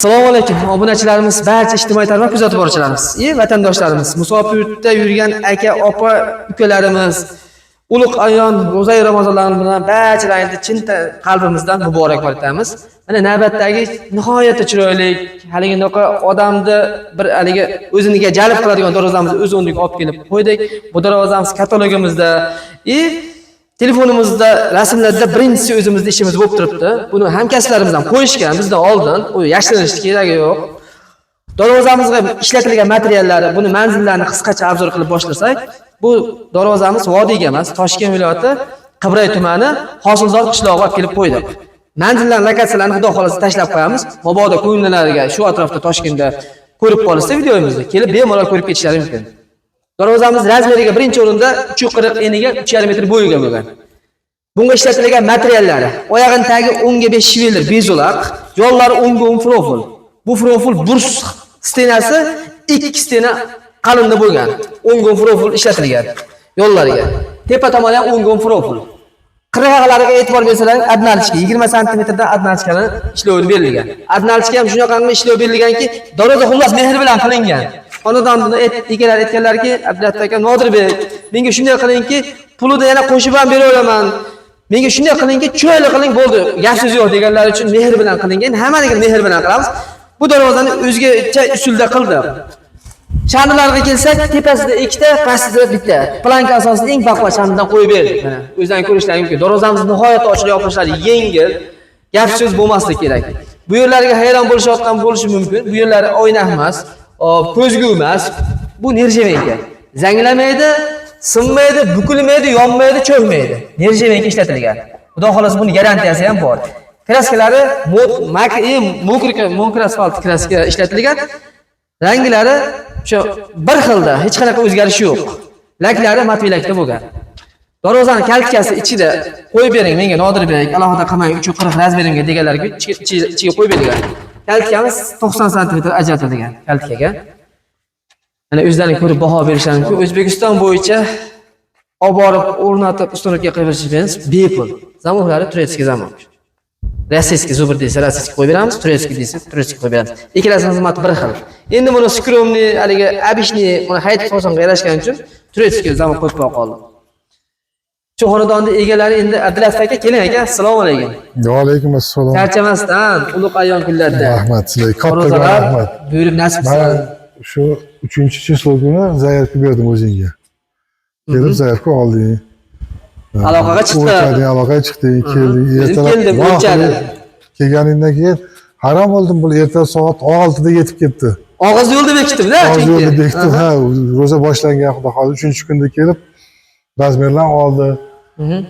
Assalomu alaykum obunachilarimiz, barcha ijtimoiy tarmoq kuzatib boruvchilarimiz, vatandoshlarimiz, musofirda yurgan aka, opa, ukalarimiz, ulug' ayon ro'zai Ramazonlari bilan barchalaringizni chin qalbimizdan muborakbod etamiz. Mana navbatdagi nihoyatda chiroyli, haligi unaqa odamni bir haligi o'ziniga jalb qiladigan darvozamizni o'z o'rniga olib kelib qo'ydik. Bu darvozamiz katalogimizda telefonimizda rasmlarda birinchisi o'zimizni ishimiz bo'lib turibdi. Buni hamkasblarimiz ham qo'yishgan bizdan oldin. U yashirinishni keragi yo'q. Darvozamizga ishlatilgan materiallari, buni manzillarini qisqacha обзор qilib boshlasak, bu darvozamiz vodiyga emas, Toshkent viloyati Qibray tumani Hosildor qishlog'iga olib kelib qo'ydik. Manzillarni, lokatsiyalarni xudo xolasa tashlab qo'yamiz. Mabodo ko'ngillariga shu atrofda Toshkentda ko'rib qolishsa videomizni, kelib bemalol ko'rib ketishlari mumkin. Darvozamiz razmeriga birinchi o'rinda 3.40 eniga 3.5 metr bo'yiga bo'lgan. Bunga ishlatilgan materiallari: oyog'ining tagi 10 ga 5 швеллер bezulaq, yollari 10 ga 10 profil. Bu profil burs стена si 2 стена qalinda bo'lgan. 10 ga 10 profil ishlatilgan yollariga. Tepa tomoni ham 10 ga 10 profil. Qirg'oqlariga e'tibor bersalaring, одналичка 20 santimetrdan одналичка ni ishlovi berilgan. Одналичка ham shunaqangi ishlov berilganki, darvoza xullas mehr bilan qilingan. Xonadonni egalari aytganlarki, Abdullahi aka, Nodirbek, menga shunday qilingki, pulini yana qo'shib ham beraveraman. Menga shunday qilingki, chiroyli qiling, bo'ldi. Gap so'z yo'q deganlari uchun mehr bilan qilingan. Hammaligini mehr bilan qilamiz. Bu darvozani o'zgacha usulda qildik. Shandilarga kelsak, tepasida ikkita, pastida bitta. Planka asosida eng baquvvat shandidan qo'yib berdik. Mana o'zlaring ko'rishlaring mumkin. Darvozamiz nihoyatda ochilib yopilishlari yengil. Gap so'z bo'lmasligi kerak. Bu yerlarga hayron bo'lishayotgan bo'lishi mumkin. Bu yerlari oyna emas, ko'zgu emas. Bu нержавейка. Zanglamaydi, sinmaydi, bukilmaydi, yonmaydi, cho'kmaydi. Нержавейка ishlatilgan. Xudo xolasa buni garantiyasi ham bor. Краска lari мокрый asfalt краска ishlatilgan. Ranglari o'sha bir xilda, hech qanaqa o'zgarish yo'q. Laklari матовый lakda bo'lgan. Darvozani kaltkasi ichida qo'yib bering menga Nodirbek, alohida qilmang 3.40 razmerimga deganlarga ichiga qo'yib berilgan. Kaltkamiz 90 santimetr ajratilgan kaltkaga. Mana o'zlaring ko'rib baho berishlari mumkin. O'zbekiston bo'yicha olib borib o'rnatib установка qilib berishimiz bepul. Замок lari турецкий замок. Российский зубр desa российский qo'yib beramiz, турецкий desa турецкий qo'yib beramiz. Ikkalasini xizmati bir xil. Endi buni скромный, haligi обычный, buni hayit fasonga yarashgani uchun турецкий замок qo'yib qo'ya qoldim. Shu xonadonni egalari endi Abdulaziz aka, keling aka, assalomu alaykum. Va alaykum assalom. Charchamasdan ulug' ayon kunlarda. Rahmat sizlarga. Kattakon Ro'zalar rahmat. buyurib nasib Man qilsin. shu 3-число kuni заявка berdim o'zingga. Kelib заявка olding. Aloqaga chiqdi. O'lchading, aloqaga chiqding, kelding. O'zim Ertalab keldim, o'lchadim. Kelganingdan keyin hayron bo'ldim, bu erta soat 6da yetib ketdi. Og'iz yo'lda bekitdim-da, Og'iz chunki. yo'lda bekitib, ha, ro'za boshlangan, xudo xohlasa 3-kunda kelib размер larni oldi.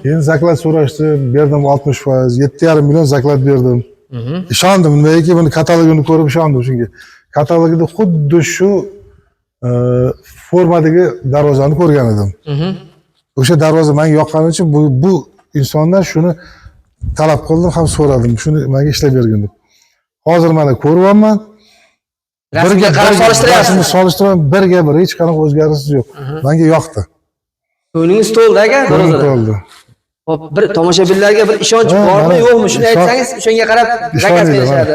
Keyin заклад so'rashdi, berdim 60%, 7,5 million заклад berdim. Ishondim, nimagaki buni katalogini ko'rib ishondim shunga. Katalogida xuddi shu formadagi darvozani ko'rgan edim. O'sha darvoza menga yoqqani uchun bu insondan shuni talab qildim ham so'radim, shuni menga ishlab bergin deb. Hozir mana ko'ryapman. Rasmga qarab solishtiryapsiz. Rasmni solishtiraman, birga bir hech qanaqa o'zgarish yo'q. Menga yoqdi. Ko'nglingiz to'ldi aka, Ko'nglim darvozadan. to'ldi. Hop, bir tomoshabinlarga bir ishonch Ha, bormi, mana yo'qmi? Shuni aytsangiz, o'shanga qarab заказ Ishonadi, berishadi.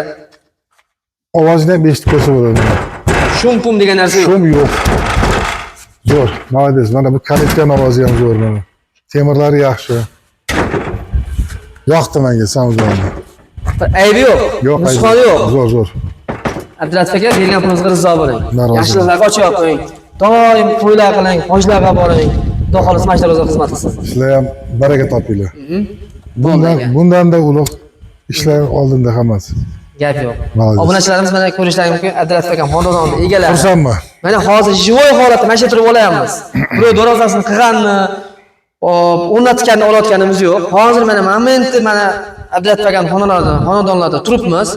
Ovozini ham eshitib ko'rsa bo'ladi. Шум pum degan narsa yo'q. Шум yo'q. Zo'r, молодец. Mana bu kalitkani ovozi ham zo'r mana. Temirlari yaxshi. Yoqdi menga samzonni. Aybi yo'q. Yo'q, Nusxoni yo'q. Zo'r, zo'r. Abdulaziz aka, bergan pulingizga rizo bo'ling. Norozi. Yaxshiliklarga ochib qo'ying. Doim to'ylar qiling, hojlarga boring. Xudo xohlasa mana shu darvoza xizmat qilsin. Sizlar ham baraka topinglar. Bundan aka. bundan-da ulug' ishlar oldinda hammasi. Gap yo'q. Молодец. Obunachilarimiz mana ko'rishlari mumkin. Abdulaziz akam xonadonni egalari. Xursandman. Mana hozir живой holatda mana shu turib olyapmiz. Birov darvozasini qilganni, hop, o'rnatganini olayotganimiz yo'q. Hozir mana momentda mana Abdulaziz akam xonadonlarda turibmiz.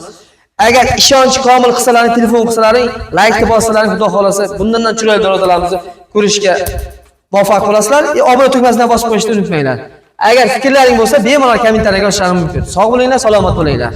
Agar ishonch komil qilsalaring, telefon qilsalaring, laykni bossalaring, xudo xolasa bundan ham chiroyli darvozalarimizni ko'rishga muvaffaq bo'lasizlar. Obuna tugmasini bosib qo'yishni unutmanglar. Agar fikrlaring bo'lsa, bemalol kommentariyaga yozishlaring mumkin. Sog' bo'linglar, salomat bo'linglar.